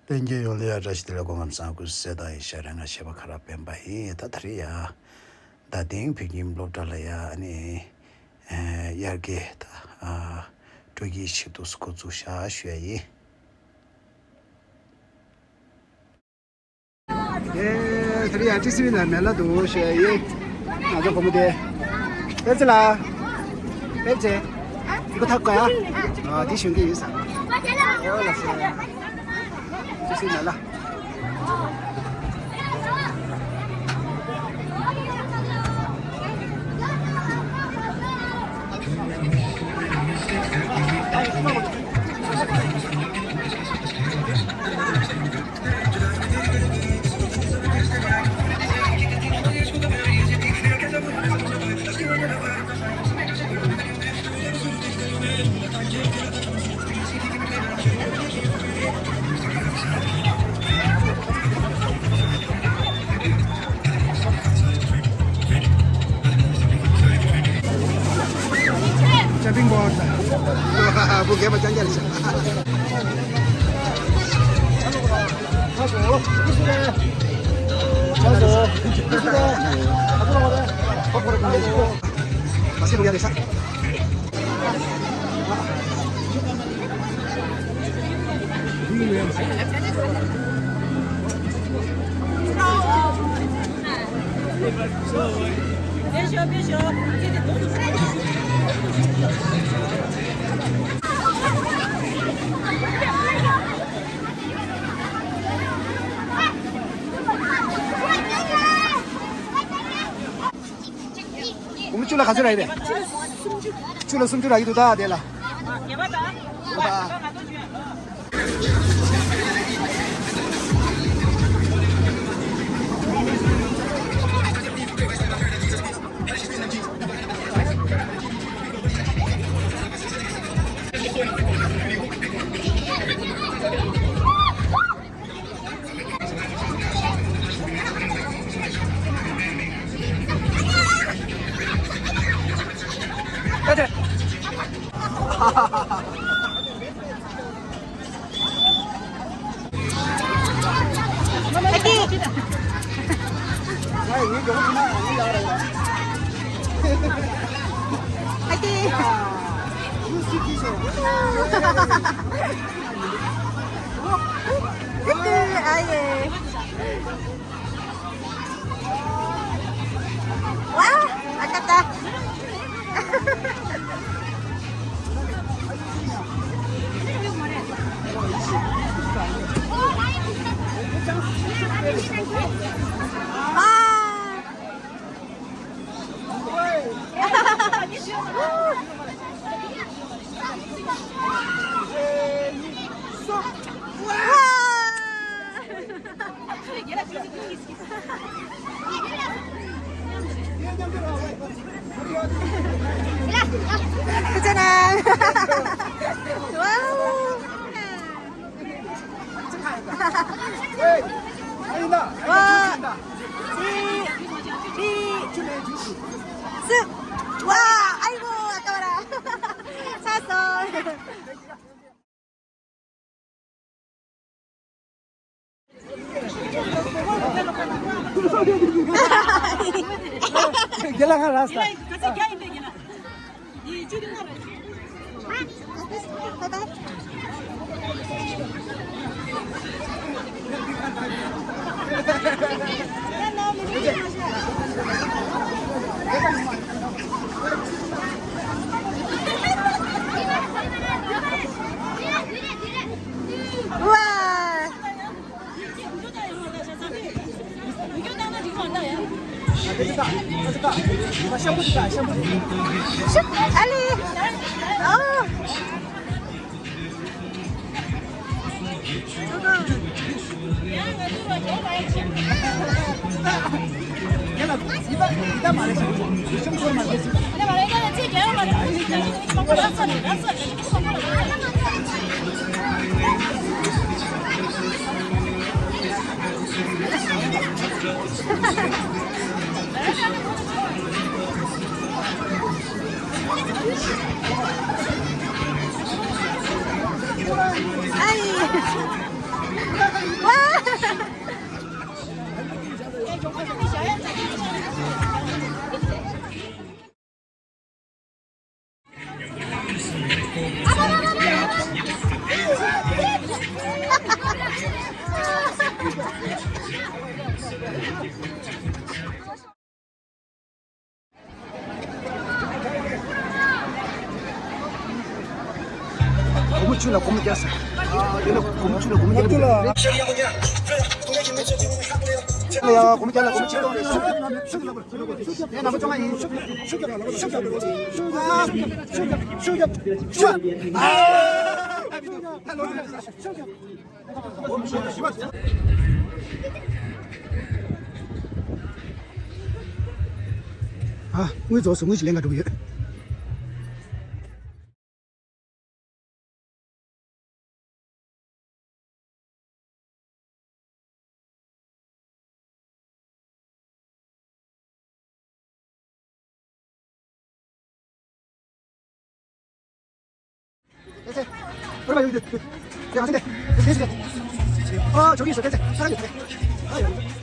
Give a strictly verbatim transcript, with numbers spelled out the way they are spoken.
ལྷན་རྒྱས་ཡོངས་ལ་ཡ་བཀྲ་ཤིས་བདེ་ལེགས། སྐུ་ཁམས་བཟང་། སྐུ་གཟུགས་གསལ་ཐང་ཡིན་ཤག་རེད། ང་གཞས་པ་ཁ་རག་སྤེན་པ་ཡིན། ད་ད་རེས་ཡ་རྡ་སྟེང་བོད་ཁྱིམ་སློབ་གྲྭ་ལ་ཡ་ཨ་ནི་དབྱར་སྐྱིད་ད་སྤྲོ་སྐྱིད་ཆེད་དུ་འགོ་བཙུགས་ཤག་ཞུ་ཡ་ཡིན། ཨེ། དེ་རིང་ཡང་ཊི་སི་ཝི་ནང་མེ་ལ་འདུག་ཞུ་ཡ་ཡིན། ང་ཚོ་བུ་མོ་དེ། པེ་ཙེ་ལ། པེ་ཙེ། འདི་ག་ཐག་ག་ཡ། ཨ། འདི་ཞོན་གི་ཡིན་ས། ཨོ་ལགས་སོ། ཊི་སི་ཝི་མེ་ལ། Chopping board. བུ་རྒན་པ་ཅང་ཅང་རེད་ཤག་བུ་མོ་བཅུ་ལ་ག་ཚོད་རག་གི་རེད། བཅུ་ལ་སུམ་ཅུ་རག་གི་འདུག་ད་དེ་ལ། ཝ། ཨ་ཀ་ཏ། ཨ། ཝ། 와, 지, 리, 습. 와, 아이고, 아까워라. 샀어. ཨ་ལི། ཨོ། སྒོར་མོ་བཅུ་ལ་སྒོར་མོ་བརྒྱ་ཟེར། ཨ། དེ་ལ་སྒོར་མོ་བཅུ་ལ་སྒོར་མོ་བརྒྱ་ལ་སྒོར་མོ་བརྒྱ་ལ་སྒོར་མོ་བརྒྱ་སྟོང་རེད། ཡ། ནམ་པ་བཅོ་ལྔ་ཡིན། ཤུགས་རྒྱབ། ཤུགས་རྒྱབ། ཤུགས་རྒྱབ། ཤུགས་རྒྱབ། ཤུགས་རྒྱབ། ཤུགས་རྒྱབ། ཤུགས་རྒྱབ། ཨ། ཤུགས་རྒྱབ། ཨ། དངུལ་རྫོགས་སོང་། དངུལ་ཞིག་ལེན་ག་འགྲོ་གི་ཡོད། ཨ། ཇོ་གིས་སུ་ཁྱེད་ཚེ་ས་ར་ཡོད་ཚེ། ཨ་ཡོད།